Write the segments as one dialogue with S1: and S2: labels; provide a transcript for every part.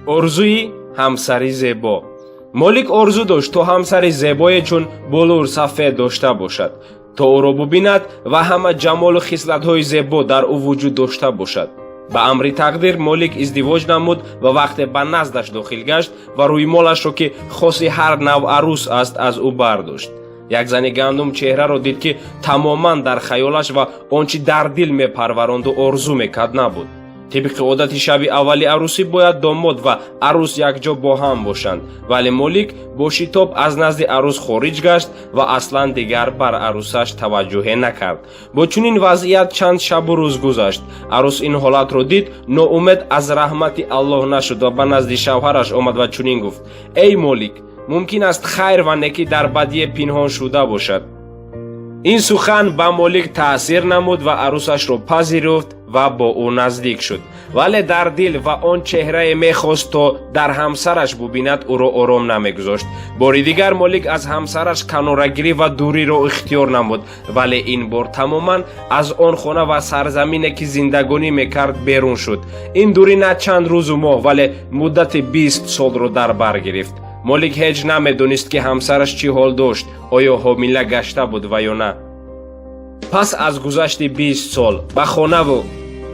S1: Орзуи ҳамсари зебо. Молик орзу дошт, то ҳамсари зебое чун булур сафед дошта бошад, то ӯро бубинад ва ҳама ҷамолу хислатҳои зебо дар ӯ вуҷуд дошта бошад. Ба амри тақдир Молик издивоҷ намуд ва вақте ба наздаш дохил гашт ва рӯймолашро, ки хоси ҳар нав арӯс аст, аз ӯ бардошт, як зани гандум чеҳраро дид, ки тамоман дар хаёлаш ва он чӣ дар дил мепарваронду орзу мекард набуд. Тибқи одати шаби аввали арӯсӣ бояд домод ва арӯс якҷо бо ҳам бошанд, вале Молик бо шитоб аз назди арӯс хориҷ гашт ва аслан дигар бар арӯсаш таваҷҷӯҳе накард. Бо чунин вазъият чанд шабу рӯз гузашт. Арӯс ин ҳолатро дид, ноумед аз раҳмати Аллоҳ нашуд ва ба назди шавҳараш омад ва чунин гуфт: «Эй Молик, мумкин аст, хайр ва некӣ дар бадие пинҳон шуда бошад». Ин сухан ба Молик таъсир намуд ва арӯсашро пазируфт ва бо ӯ наздик шуд, вале дар дил ва он чеҳрае мехост, то дар ҳамсараш бубинад, ӯро ором намегузошт. Бори дигар Молик аз ҳамсараш канорагирӣ ва дуриро ихтиёр намуд, вале ин бор тамоман аз он хона ва сарзамине, ки зиндагонӣ мекард, берун шуд. Ин дурӣ на чанд рӯзу моҳ, вале муддати 20 солро дар бар гирифт. Молик ҳеҷ намедонист, ки ҳамсараш чӣ ҳол дошт, оё ҳомила гашта буд ва ё на. Пас аз гузашти 20 сол ба хонаву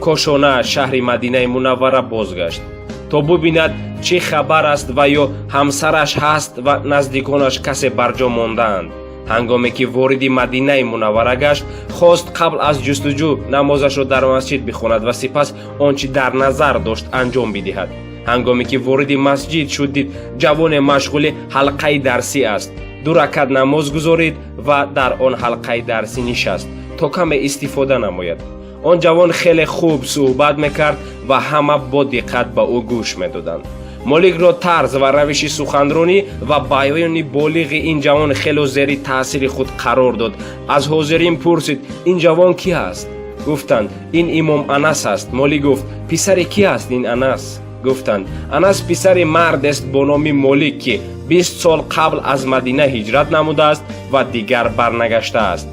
S1: кошона, шаҳри Мадинаи Мунаввара, бозгашт, то бубинад, чӣ хабар аст ва ё ҳамсараш ҳаст ва наздиконаш касе барҷо мондаанд. Ҳангоме ки вориди Мадинаи Мунаввара гашт, хост қабл аз ҷустуҷӯ намозашро дар масҷид бихонад ва сипас он чӣ дар назар дошт анҷом бидиҳад. Ҳангоме ки вориди масҷид шуд, дид, ҷавоне машғули ҳалқаи дарсӣ аст. Ду ракат намоз гузорид ва дар он ҳалқаи дарсӣ нишаст, то каме истифода намояд. Он ҷавон хеле хуб суҳбат мекард ва ҳама бо диққат ба ӯ гӯш медоданд. Моликро тарз ва равиши суханронӣ ва баёни болиғи ин ҷавон хело зери таъсири худ қарор дод. Аз ҳозирин пурсид: «Ин ҷавон кӣ аст?» Гуфтанд: «Ин имом Анас аст». Молик гуфт: «Писари кӣ аст ин Анас?» Гуфтанд: «Анас писари мардест бо номи Молик, ки 20 сол қабл аз Мадина ҳиҷрат намудааст ва дигар барнагаштааст».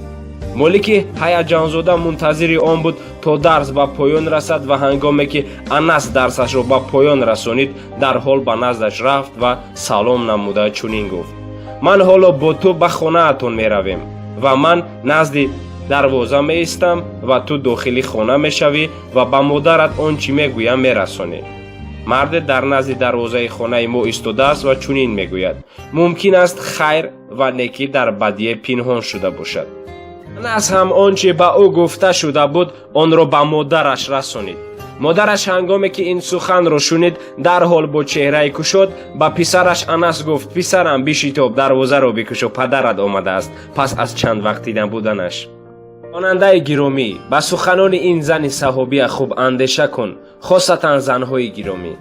S1: Молики ҳаяҷонзода мунтазири он буд, то дарс ба поён расад, ва ҳангоме ки Анас дарсашро ба поён расонид, дарҳол ба наздаш рафт ва салом намуда чунин гуфт: «Ман ҳоло бо ту ба хонаатон меравем ва ман назди дарвоза меистам ва ту дохили хона мешавӣ ва ба модарат он чӣ мегӯям мерасонӣ. Марде дар назди дарвозаи хонаи мо истодааст ва чунин мегӯяд: мумкин аст, хайр ва некӣ дар бадие пинҳон шуда бошад». Анас ҳам он чӣ ба ӯ гуфта шуда буд, онро ба модараш расонид. Модараш ҳангоме ки ин суханро шунид, дарҳол бо чеҳраи кушод ба писараш Анас гуфт: «Писарам, бишитоб, дарвозаро бикушо, падарат омадааст пас аз чанд вақти набуданаш». Хонандаи гиромӣ, ба суханони ин зани саҳобия хуб андеша кун, хосатан занҳои гиромӣ.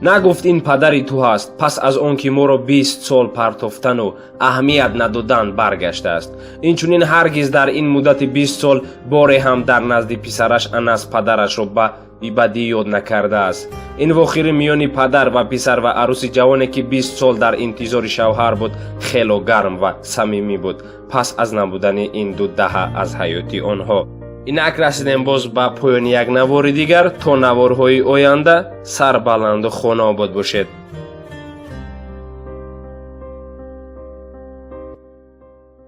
S1: Нагуфт: «Ин падари ту ҳаст, пас аз он ки моро 20 сол партофтану аҳамият надодан баргаштааст». Инчунин ҳаргиз дар ин муддати 20 сол боре ҳам дар назди писараш Анас падарашро ба бадӣ ёд накардааст. Ин вохӯрӣ миёни падар ва писар ва арӯси ҷавоне, ки 20 сол дар интизори шавҳар буд, хело гарм ва самимӣ буд пас аз набудани ин ду даҳа аз ҳаёти онҳо. Инак расидем боз ба поёни як навори дигар. То наворҳои оянда сарбаланду хонаобод бошед.